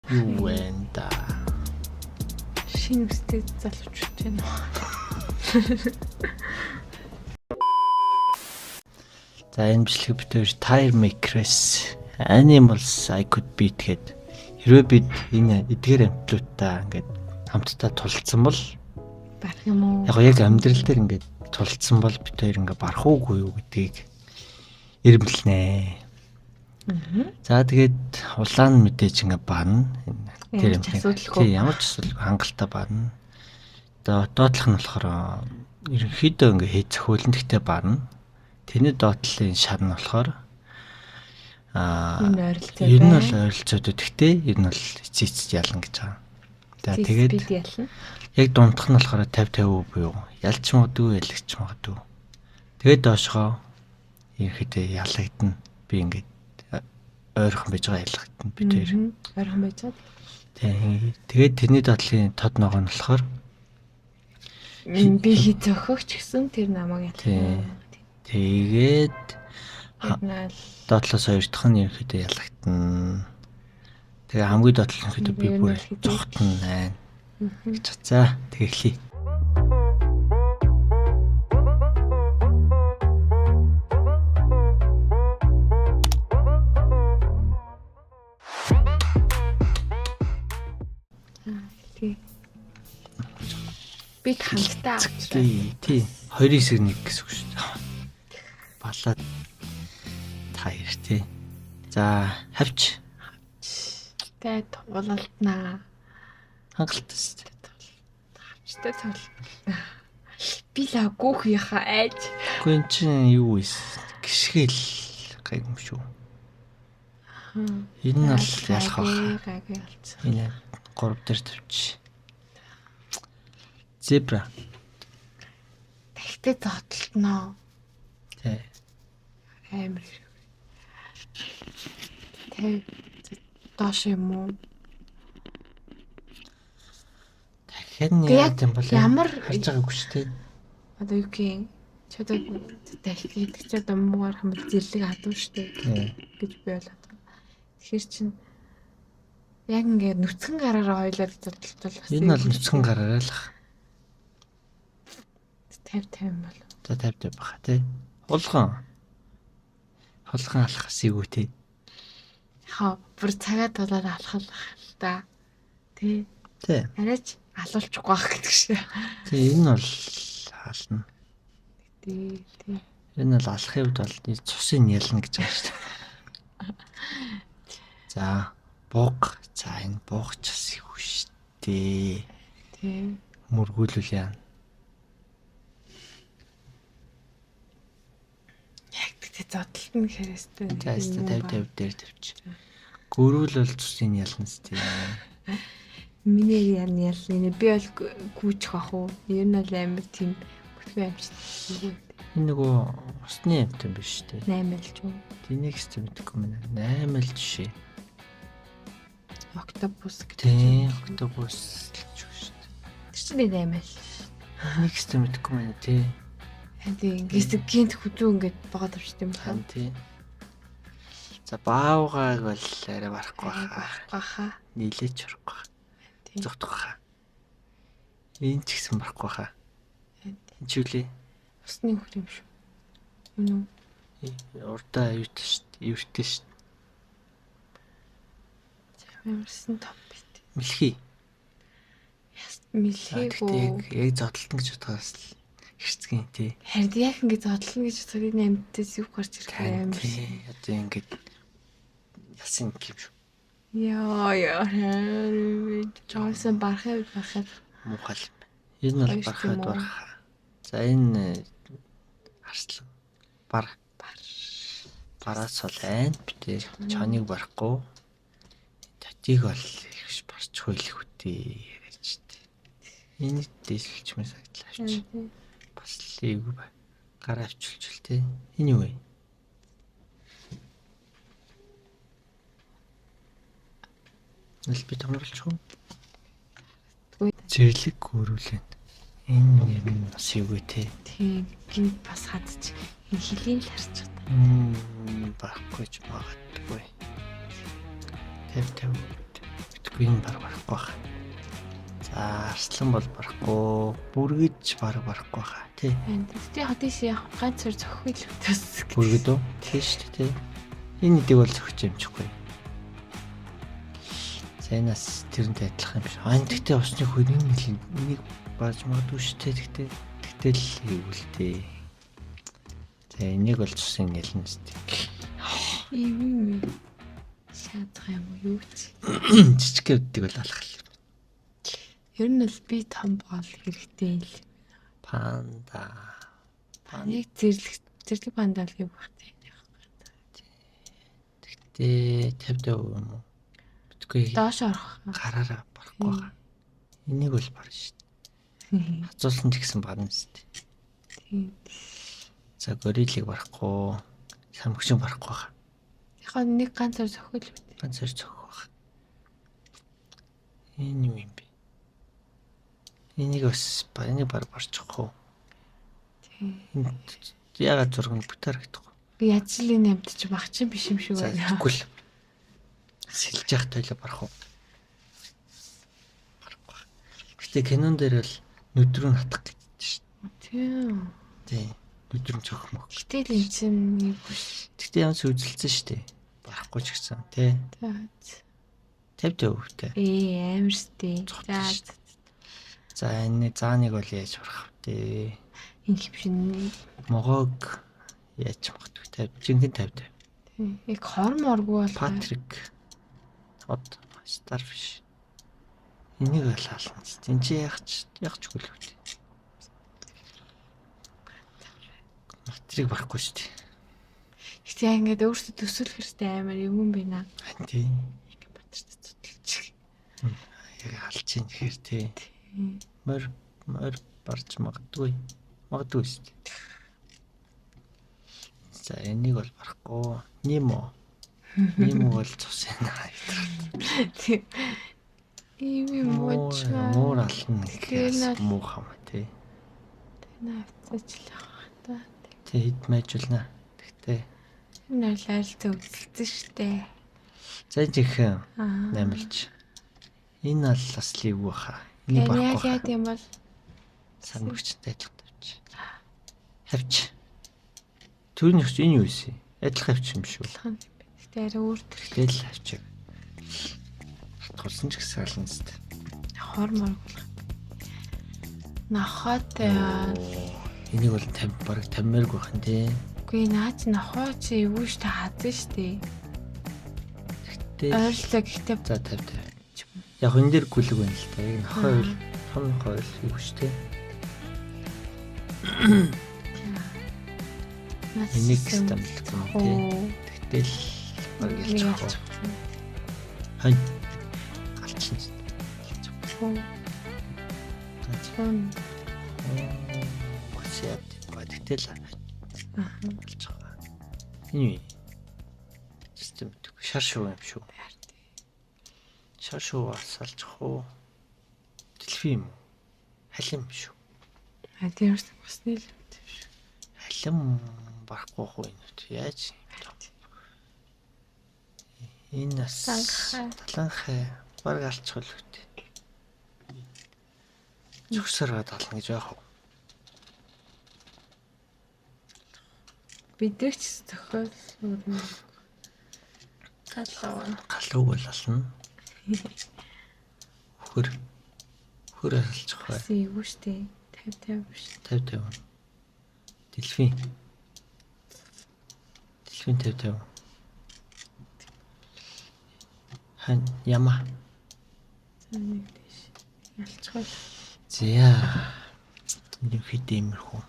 Юу вэ да? Шинэ үстэй залуучууд байна уу? За, энэ бичлэг бид хоёр Tire Makers Animals I Could Be гэхэд хэрвээ бид энэ эдгээр амьтдуудаа ингээд хамтдаа тулцсан бол Барах юм уу? Яг амьдрал дээр ингээд тулцсан бол бид хоёр ингээд барах уугүй юу гэдгийг эрмэлнэ. За, тэгээд улаан мэдээж ингээд барна. Тэр юм. Тий, ямар ч асуудалгүй хангалттай барна. Одоо доотлох нь болохоор ерөнхийдөө ингээд хий зохиолн, гэхдээ барна. Тэрний доотлын шар нь болохоор Энэ ойролцоо. Ер нь бол ойролцоод, гэхдээ ер нь бол эцэц ялна гэж байгаа. За, тэгээд яг дундах нь болохоор 50 50 буюу ялч магадгүй, ялагч магадгүй. Тэгээд доошгоо ерөнхийдөө ялагдана. Би ингээд ойрхон байж байгаа ялагдана би тэр. Ойрхон байж байгаа. Тийм. Тэгээд тэрний доотлын тод ногоо нь болохоор би хий зөхөгч гэсэн тэр намайг ялна. Тэгээд доотлоос хоёр дахь нь ерөнхийдөө ялагдана. Тэгээ хамгийн доотлол нь ерөнхийдөө би бүр зогтно гэж. За, тэгээ эхлэе. Тий. Бид хамтдаа авчлаа. Тий, тий. 2 эсэг 1 гэсэн үг шүү дээ. Балаад та хоёр тий. За, хавч. Хавчтай тулалднаа. Хангалттай шүү дээ. Хавчтай тулалднаа. Би л гүүх яхаа айж. Үгүй, эн чинь юу вэ? Гიშгэл гайг юм шүү. Энэ нь бол ялах байх. Гайгүй ялцсан. Энэ 3 дээр тавьчих. Зебра. Тэгтээ зодтолтноо. Тий. Амар. Тэг доош юм уу? Дахиад нь яа юм бол ямар харж байгаагүй шүү дээ. Одоо юу гин чи одоо дахь гэдэг чи одоо муугар хамт зэрлэг адуу шүү дээ гэж би ойлгоод байна. Тэгэхээр чин яг ингээд нүцгэн гараараа хоёлаа зодтолтол бас. Энэ бол нүцгэн гараараа л 50 50 бол. За, 50 50 баха тий. Хулган. Хулган алах эйгүү тий. Хаа бүр цагаа тулаад алах л та. Тий. Тий. Арайч алуулчихгүй байх гэдэг шээ. Тий, энэ бол хаална. Тий, тий. Энэ бол алахын хувьд бол цусын ялна гэж байгаа шүү дээ. За, бууг. За, энэ бууг ч бас их шүү дээ. Тий. Мөргүүлүүл яана. Яг тэгтээ зодтолтно гэхээстэй. За, 50 50 дээр тавьчих. Гөрүүл бол цусын ялна сте. Миний ян ялна. Би бол гүйчих ах уу. Ер нь бол амар тийм бүтгэн амжт. Энэ нөгөө усны амтан биш үү? 8 л ч юм. Тэнийг ч мэдэхгүй мэн. 8 л жишээ. Октопус гэдэг. Тийм, октопус л ч шүү дээ. Тэр чинь 8 л. Энийг ч мэдэхгүй мэн тий. Тийм, ингээс гинт хүзүү ингээд богоод авчт юм байна. Тийм. За, баавгааг бол арай барахгүй баха. Баха. Нийлээч барахгүй баха. Зогтох баха. Энэ ч гэсэн барахгүй баха. Энэ ч үлээ. Усны хөр юм шүү. Үнэн үү? Урдаа аюутай шүү дээ. Эвэртэй шүү дээ. Ямарсан топ бит. Мэлхий. Яс мэлхийгүү. Яг зодтолтон гэж бодохоос л хэрцгэн тий. Харин яг ингэ зодлоно гэж бодоход энэ амьтдаас юу гарч ирэх юм бэ? Одоо ингэ ясын юм шүү. Яа яа. Жоонсон барахыг барахад муухай юм. Энэ бол барахад барах. За, энэ арслан бар бар бараас бол айн битэр чоныг барахгүй. Татыг бол их барч хөйлөх үтэй яриач тээ. Энэ дээшлчмээ сагдлаа авч. Бас л эйгүй бай. Гараа авчилчул тээ. Энэ юу вэ? Нэл би томруулчих уу? Зэрлэг гөрүүлэн. Энэ нэр нь бас эйгүй тээ. Тийм, гинт бас хадчих. Энэ хөлийн л харчих та. Барахгүй ч магадгүй. 50 50 мэдгүй. Энэ баг барахгүй баха. За, арслан бол барахгүй, бүргэж баг барахгүй баха тий. Тэгтээ яг тийш яг ганц хоёр зохих л төс. Бүргэд үү? Тий шүү дээ тий. Энэ эдэг бол зохиж юмчихгүй. За энэ бас тэрнтэй адилхан юм шиг. Аа энэ тэгтээ усны хөр энэ нэлийн энийг барж магадгүй шүү дээ. Тэгтээ тэгтэл хийвэл дээ. За энийг бол цусын нэлнэ шүү дээ. Ийм юм. Шаадах юм уу юу ч. Жижиг гэдэг бол алах л. Ер нь бол би том бол хэрэгтэй л. Панда. Яг зэрлэг панда л гэв бах тий. Тэгтээ 50 50 юм уу? Битгүй Доош орох. Гараараа барахгүй байгаа. Энийг бол барна шүү дээ. Хазуулсан ч гэсэн барна шүү дээ. Тийм. За гориллыг барахгүй, самхчин барахгүй байгаа. Яг нэг ганцаар зохиол үү. Ганцаар зохих байх. Энэ юу юм бэ? Энийг бас энийг бар барчихгүй. Тийм. Ягаад зураг нь бүтээр харагдахгүй. Би яжлын амт чи баг чин биш юм шиг байна. Тэгэхгүй л сэлж явах тойлоо барах уу? Барахгүй. Гэтэ кинон дээр бол нүд рүү натах гэдэг шүү дээ. Тийм. Тийм. Нүд рүү цохих мөх. Гэтэл эн чин нэг биш. Гэтэ ямар ч үзэлцэн шүү дээ. Барахгүй ч гэсэн тий. За. 50 50-тэй. Амар штэ. За. За энэ зааныг бол яаж барах вэ? Энэ хөвшин могоог яаж магадгүй 50 жинхэнэ 50 50. Тийм. Яг хор моргүй бол Патрик од Starfish. Энийг бол ална. Энд чи яг ч үгүй л үү. Матриг барахгүй шүү дээ. Гэтэ яг ингээд өөрсдөө төсөөлөх хэрэгтэй амар юм юм байна. Тийм. Ингээд батарч цудлчих. Яг алж ийн гэхээр тий. Морь барж магадгүй. Магадгүй шүү дээ. За энийг бол барахгүй. Нимо. Нимо бол цус юм аа. Тийм. Ийм юм уучаа. Муур ална гэхээр муу хам тий. Тэр авцаачлах та. Тий хэд майжуулна. Тэгтээ. Энэ бол арилцаа үзэлцэн штэ. За жинхэнэ наймлж. Энэ бол бас л эвгүй хаа. Энийг барахгүй. Яг юм бол сармөгчтэй адилхан тавьчих. Хавч. Төрний хөч энэ юу вэ? Адилхан хавч юм шүү. Адилхан юм байна. Гэтэ арай өөр төрхтэй л хавч. Хатгуулсан ч гэсэн ална зү. Хор мор болох. Нохойтой. Энийг бол 50 бараг 50-мааргүй байх нь тий. Үгүй наа чи нохой чи эвгүй штэ хазсан штэ. Тэгтээ ойрлоо гэхдээ за 50 50. Яг энэ дээр гүлэг байна л та. Яг нохой бол том нохой бол эвгүй штэ. Энийг стамлахгүй юм тий. Тэгтэл бараг ялчих. Хонь. Алчин. Хонь. Гоцяад. Тэгтэл алчих. Энэ юу? Систем шар шуу юм шүү. Шар шуу асалчих уу? Дэлфи юм уу? Халим шүү. А тийм ч усны л юм шүү. Халим барахгүй хөө энэ яаж энэ бас таланхай бараг алчих л үгүй. Зүгсээр гална гэж яах вэ? Бид нар ч зохиол өрнө. Галуу. Галууг бол ална. Хөр. Хөр алчих бай. Эвгүй штэ. 50 50 биш. 50 50. Дэлфин. Дэлфин 50 50. Хан яма. За нэг тийш. Ялцгаал. Зя. Нэг хэд иймэрхүү.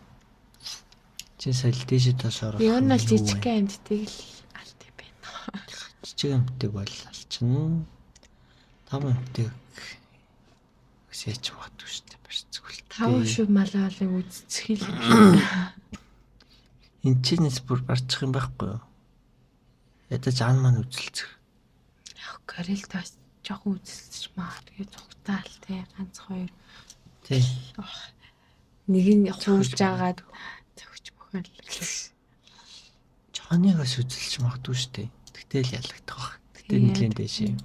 Чи сая дээшээ тас оруулах. Ер нь бол жижиг амьтдыг л алт юм байна. Жижиг амьтдыг бол алчна. Том амьтдыг бас яаж магадгүй шүү дээ. Барьцгүй л. Тав шүү малаалыг үзчих л. Энд чинээс бүр барчих юм байхгүй юу? Ядаж ан маань үзэлцэх. Яг горилд бас жоохон үзэлцэж магадгүй цугтаал те ганц хоёр. Тий. Нэг нь хуурж агаад зөгч мөхөл. Чоныг бас үзэлж магадгүй шүү дээ. Тэгтэл ялагдах баг. Тэгтэл нэлийн дээш юм.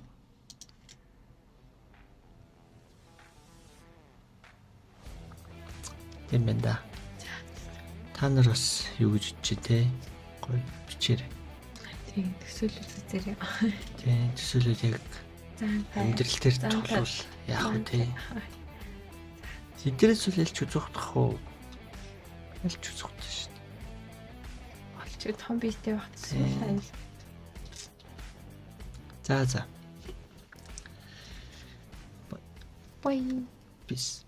Тийм байна да. Та нар бас юу гэж бодож те? Гоё бичээрэй. Тийм, төсөөлөл үзээрэй. Тийм, төсөөлөл яг амьдрал дээр тулвал яах вэ те? Тэднээс үл ялч үзэх уу? Ялч үзэх шүү дээ. Олч том биетэй багт сүүл. За за. Bye. Peace.